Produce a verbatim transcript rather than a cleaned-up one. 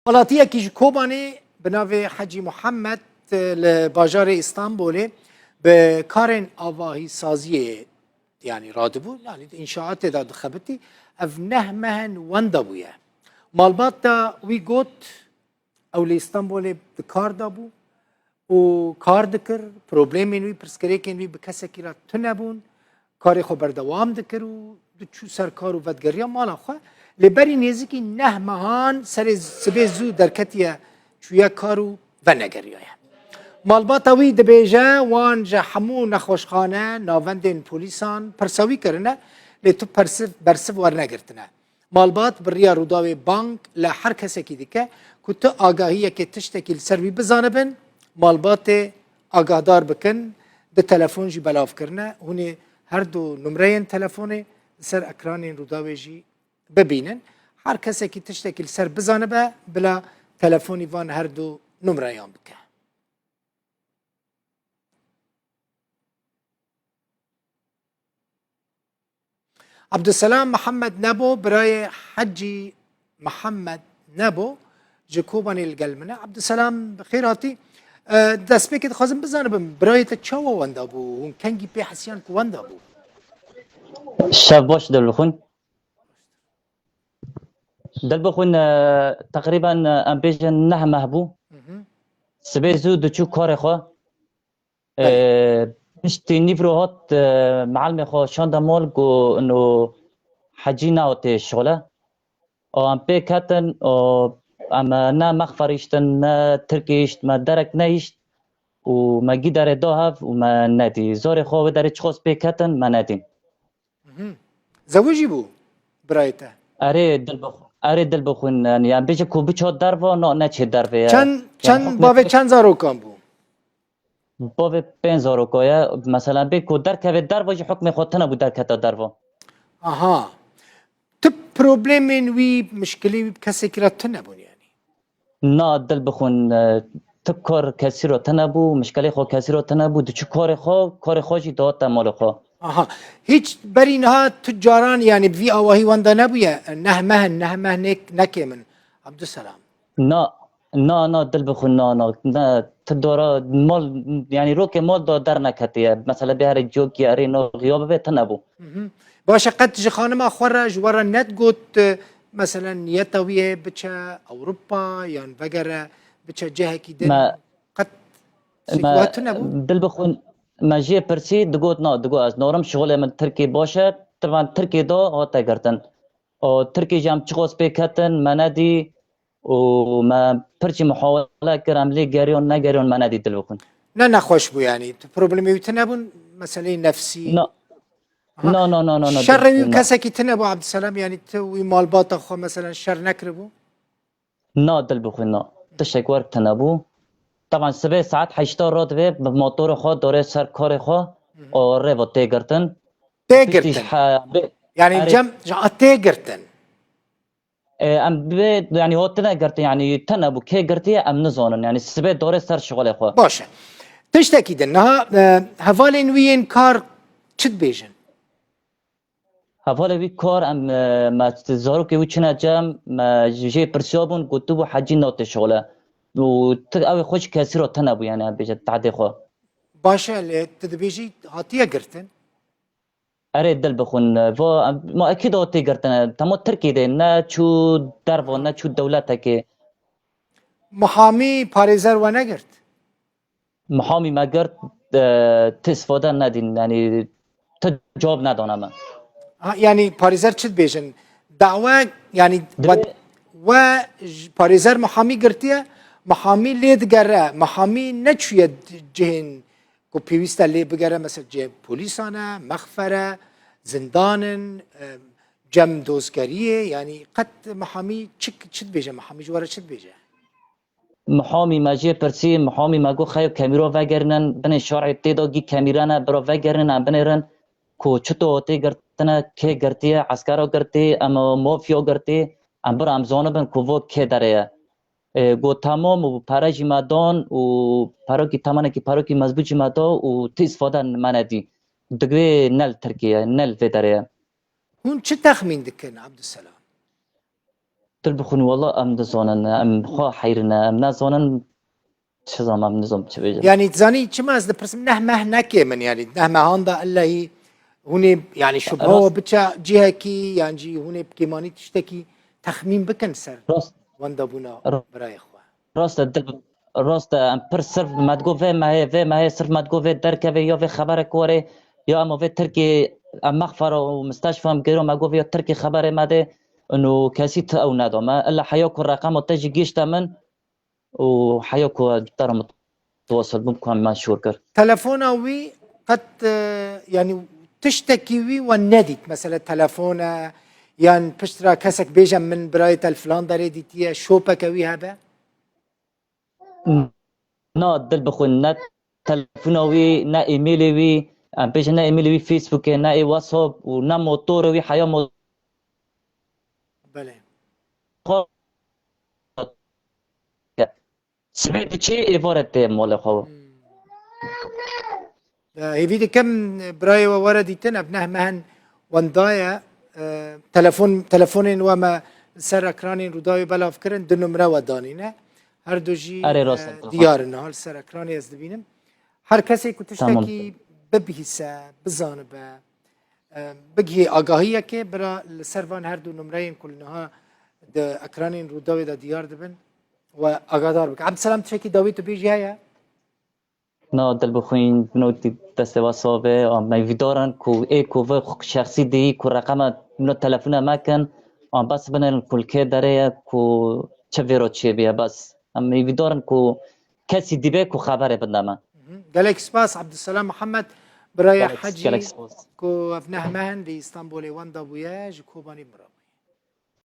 Halatiyekî ji Kobanê bi navê Hecî Muhammed, e, li bajarê Îstanbulê bi karên avahî saziyê, yanî radibû, yanî di înşaatê de dixebitî, ev neh meh in wenda bûye. Malbata wî got, ew li Îstanbulê di kar de bû û kar dikir, problemên wî, pirsgirêkên wî bi kesekî re tune bûn, karê xwe berdewam dikir û diçû ser kar û vedigeriya mala xwe. Lê berî nêzîkî neh mehan serê sibê zû derketiye, çûye kar û venegeriyaye. Malbata wî dibêje, wan ji hemû nexweşxane, navendên polîsan pirsa wî kirine, lê tu persiv, bersiv wernegirtine. Malbat bi riya Rûdawê bang li her kesekî dike ku tu agahiyekê, tiştekî li ser wî bizanibin, malbatê agahdar bikin, di telefon jî belav kirine. Hûn ê her du numreyên telefonê li ser ekranên Rûdawê jî bibînin. Her kesekî tiştekî li ser bizanibe, bila telefonî van her du numreyan bike. Abdulselam Mihemed Nebo, birayê Hecî Mihemed Nebo ji Kobanê li gel min e. Abdulselam, bi xêr hatî. E, destpêkê dixwazim bizanibim, birayê te çawa wenda bû? Hûn kengî pê hesiyan ku wenda bû? Şev baş, dilbixwin. Dilbixwin, e, teqrîben, e, em bêjin neh meh bû. Hı hı. Sibê zû diçû karê xwe. Belê. E, piştî nîvro hat, e, mealimê xwe şanda mal, got, ino Hecî nehate şixule. Û em pê ketin, û em ne mexfer hiştin, ne tirkî hişt, me derek nehişt û me gîderê da hev û me nedî. Zorê xwe wê derê çiqas pê ketin, me nedîn. Mhm. Zewijî bû birayê te? Erê, dilbixwin. Erê, dilbixwin. Yani, yani bêje ku biçe derva, no, neçê dervê ye. Çend, Yani çend, hukmê bavê xwe çend zarokan bû? Bavê pênc zaroka ye. Mesela, bê ku derkeve derva jî hukmê xwe tune bû derkete derva. Aha. Tu problemên wî, mişkilê wî bi kesekî re tune bûn yani? Na, dilbixwin, e, tu kar kesî re tune bû, mişkelê xwe kesî re tune bû, diçû karê xwe, karê xwe jî dihate malê xwe. Aha. Hiç berî niha tu caran, yani, bi vî awahî wenda nebûye? Neh meh in, neh meh nêk-, nekêm in. Abdulselam. Na, na, na, dilbixwin, na, na, na, tu dora mal, yani, rokê mal da derneketiye. Mesela, bê herê ciyokî erê no xiya bibe, tune bû. Mhm. Baş e, qet ji xanima xwe re, ji we re nedigot, e, meselen, niyeta wî ye biçe Ewropa yan vegere biçe cihekî din? Me, Qet tiştekî me, wiha tune bû? Dilbixwin, me jê pirsî, digot, na, digot, ez narim, şixulê min Tirkî baş e, tivan Tirkî da hate girtin. O Tirkî jî em çiqas pê ketin, me nedî, û me pirçî muhawele kir, em lê geriyon, negeriyon, me nedî, dilbixwin. Ne nexweş bû yani? Tu problemê wî tune bûn? Meseleyê nefsî? Na. Aha. Na, na, na, na, na, Şerê wî dilbixwin, na. Kesekî tune bû Abdulselam? Yani tu wî malbata xwe, meselen, şer nekiribû? Na, dilbixwin, na. Tiştek wer tune bû. Taban sibê saet heşta radibe, bi motora xwe dore ser karê xwe, Hı hı. o rêva tê girtin. Tê Piştî girtin? he-, bê-, Yani erê. cem, ca tê girtin? E, em bê, yani, hatine girtin, yani, tune bû, kê girtiye, em nizanin. Yani, sibê dore ser şixulê xwe. Baş e. Tiştekî din, niha, e, hevalên wî yên kar çi dibêjin? Hevalê wî kar, em, e, me zarokê wî çine cem, me ji jê pirsiya bûn, gotibû, Hecî nate şixule. Û tu, ew ê xwe ji kesî re tune bû, yani, em bêje, tehdê xwe. Baş e, lê tu dibêjî hatiye girtin? Erê, dilbixwin, va, ma ekîd o tê girtine. Tema Tirkiyê de ne çû derva, ne çû dewletekê. Muhamî, parêzer we negirt? Muhamî me girt, e, ti îsfade nedîn, yani ti cewab nedane me. Ha, yani parêzer çi dibêjin? Dawe, yani Dibê- we, we j-, parêzer muhamî girtiye, muhamî lê digere, muhamî neçûye cihên ku pêwîst e lê bigere, mesela cihê polîsan e, mexfer e, zindan in, e, cem dozgeriyê, yanî qet mihamî çi, çi dibêje, mihamî ji we re çi dibêje? Mihamî me jê pirsî, mihamî me got, xeyo kemîro vegerînin, binê şarê tê de gî kemîre ne, bira vegerînin, em binêrin ku çito tê girtine, kê girtiye, eskera girtî, em mafya girtî, em bira em zanibin ku vo kê derê ye. E, got, "Tamam," û pere jî me dan û perokî, temenekî perokî mezbût jî me da û ti îsfade me nedî. Divê ne li Tirkiye, ne li vê derê ye. Hûn çi texmîn dikin, Abdulselam? Dil bixwin, wela em dizanin, em xwe heyrin e, em nezanin çi zam, em nizam çi bêjin. Yanî zanî çima ez dipirsim, neh meh neke min, yanî neh mehan da illehî hûnê, yanî şubha Rast. Biçe cihekî, yan jî hûnê bi kêmanî tiştekî texmîn bikin ser Rast. wendabûna Rast. birayê xwe. Rast e, dil, rast e, em pir sirf me digot vê mehê, vê mehê sirf me digot vê derkevê ya vê xeberek were, ya em vê Tirkî, em mexfera û misteşfa em gêro me got vê ya Tirkî xeberê me de, û kesî ti ew neda me. Illa heya ku reqema te jî gihişte min û heya ku ez te re mutewasıl bûm ku em me şûr kir. Telefona wî qet, e, yanî tiştekî wî we nedît. Mesela telefon e, yan pişt re kesek bêje min birayê te li filan derê dîtiye, şopeke wî hebe? Na, dil bixwin, ne telefona wî, ne emailê wî, em bêjin ne emailê wî Facebookê, ne ê WhatsApp û ne motorê wî heya mo- Belê. Sibê diçî êvarê tê malê xwe. Hmm. E, hêvî dikim birayê we were dîtin, ev neh mehen wenda ye. E, telefon, telefonên we me li ser ekranên Rûdawê belav kirin, du numre we danîne. Her du jî Erê, rast e, e, diyar in, ha li ser ekranê ez dibînim. Her kesê ku Tamam. Tiştekî bibihîse, bizanibe, e, bigihê agahiyekê, bira li ser van her du numreyên ku li niha di ekranên Rûdawê de diyar dibin, we agadar bike. Ebdiselam, tiştekî dawî tu bêjî heye? Na, dil bixwîn, binotî destê we sax be. Em hêvîdar in ku ê ku vê xwe şexsî dihî ku reqema min telefona me kin, em bes binin ku li kê derê ye, ku çi vêro çêbûye bes. Em hêvîdar in ku kesî dîbe ku xeberê bide me. Mhm. Gelek spas Ebdiselam Mihemed, birayê Gelek, Hecî gelek spas. Ku ev neh mehen li Îstanbulê wenda bûye, ji Kobanî mirav.